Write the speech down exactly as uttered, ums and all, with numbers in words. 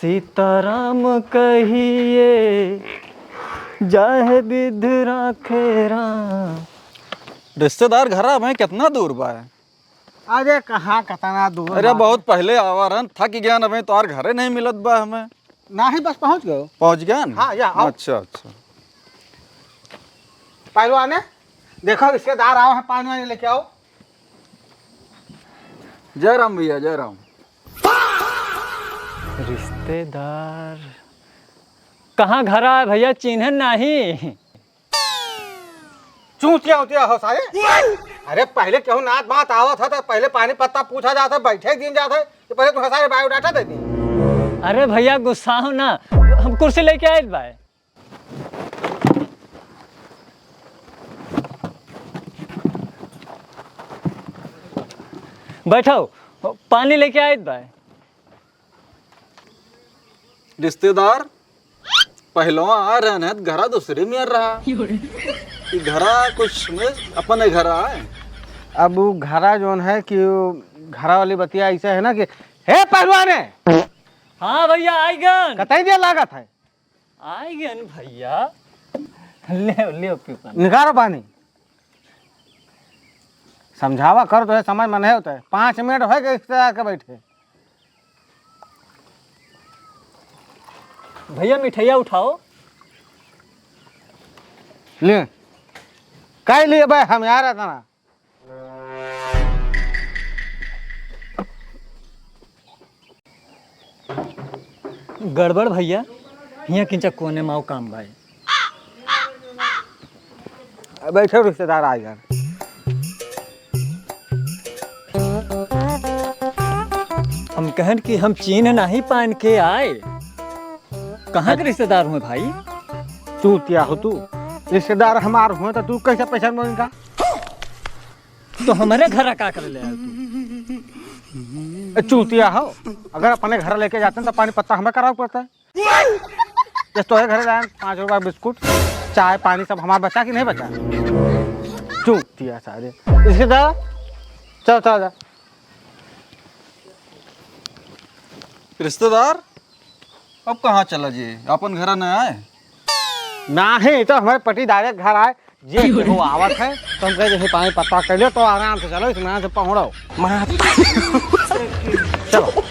सीताराम कहिए, जाहे विधि राखे राम। रिश्तेदार घरा में कितना दूर बा? अरे कहाँ, कितना दूर अरे बा? बहुत पहले आवा रहन, थक गया न, अबे तोहार घरे नहीं मिलत बा हमें। नाही, बस पहुँच गयो। पहुँच गया न? हाँ, या, आओ। अच्छा, अच्छा। पहलवान है, देखो रिश्तेदार आओ है, पानी वानी लेके आओ। जय राम भैया, जय राम। रिश्तेदार कहाँ घरा है भैया, चिन्हन नाही। चूतिया उतिया हो सारे। अरे पहले केहू नात बात आवत है तो पहले पानी पत्ता पूछा जात है, बैठे दिन जात है, तो पहले तुम्हें सारे बायोडाटा दे दी। अरे भैया गुस्साओ ना, हम कुर्सी लेके आइल बाए। बैठो, पानी लेके आइल बाए। रिश्तेदार पहलवा आ रहन है, घरा दूसरे में रहा। कि घरा कुछ में अपने घरा है। अब वो घरा जौन है कि वो घरा वाली बतिया ऐसा है ना कि, हे पहलवान है, हाँ भैया, आइगन। कतई दिया लागत है? आइगन भैया, ले, ले पी पानी। निकालो पानी। समझावा कर तो है, समझ में नहीं होता है। पाँच मिनट होए गए रिश्तेदार के बैठे। भैया मिठाइया उठाओ। ले, काहे लिए बे हम यार इतना? गड़बड़ भैया, हियाँ किंचा कोने माओ काम भाई। बैठो रिश्तेदार आ यार। हम कहन कि हम चीन्ह नाही पान के आए। कहाँ के रिश्तेदार हुए भाई? चूतिया हो तू, रिश्तेदार हमार हुए तो तू कैसे पहचान इनका? तो हमारे घर का कर ले आए तू? ए, चूतिया हो, अगर अपने घर लेके जाते हैं तो पानी पत्ता हमें करावे पड़ता है। ये तो है घरे लाए पाँच रुपया बिस्कुट, चाय पानी सब हमार बचा कि नहीं बचा? चूतिया सारे। इसके दा, चल चल जा। रिश्तेदार अब कहाँ चला जी, अपन घर न आए? नाही, तो हमारे पटीदारे के घर आए, जे केहू आवत है, तो हम कहे, "जैसे पानी पत्ता कर लियो, तो आराम से चलो, इसमें से पहुँचो।" चलो।